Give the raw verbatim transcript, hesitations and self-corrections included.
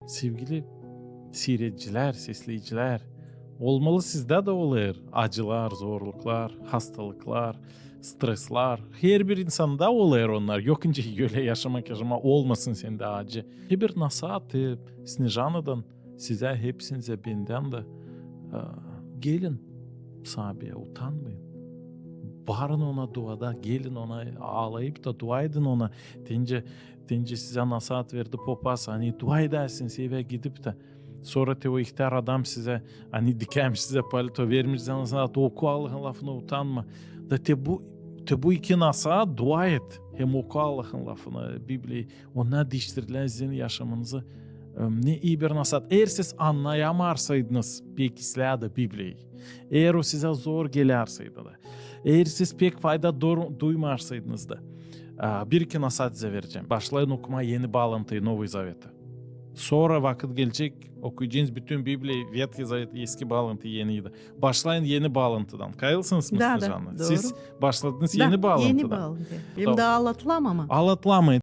Sevgili siiredicilär, sesleyicilär, olmalı sizdä dä olêr acılar, zorluklar, hastalıklar, stresslar. Herbir insanda olêr onnar. Yok nicä ölä yaşamak, yaşamak olmasın sendä acı. Herbir nasaat, e, Snežanadan sizä, hepsinizä, bendän dä, e, gelin Saabiyä, utanmayın. Barın ona duada, gelin ona aalayıp da dua edin ona. Te nicä, te nicä sizä nasaat verdi popas, ani dua edäsiniz evä gidip dä. Sora te o ihtär adam sizä, ani dikärmiş sizä palto, vermiş sizä nasaat, oku Allahın lafını, utanma. Da te bu, te bu iki nasaat dua et, hem oku Allahın lafını, Bibliyayı. Onnar diiştirilär sizin yaşamanızı. Em, ne ii bir nasaat. Eer siz annayamarsaydınız pek islää dä Bibliyayı, eer o sizä zor gelärseydi dä, eer siz pek fayda dor-, duymarsaydınız da, a, bir-iki nasaat sizä verecäm. Başlayın okumaa Eni Baalantıyı, Novıy Zavetı. Sora vakıt gelecek, okuyacınız bütün Bibliyayı, Vetkıy Zavet, Eski Baalantı, Eniyi dä. Başlayın Eni Baalantıdan. Kayılsınız mı, Snežana? Da, da, dooru. Siz başladınız Eni Baalantıdan. Da, Eni Baalantı. Hem dä aalatılam ama. Aalatılamayın.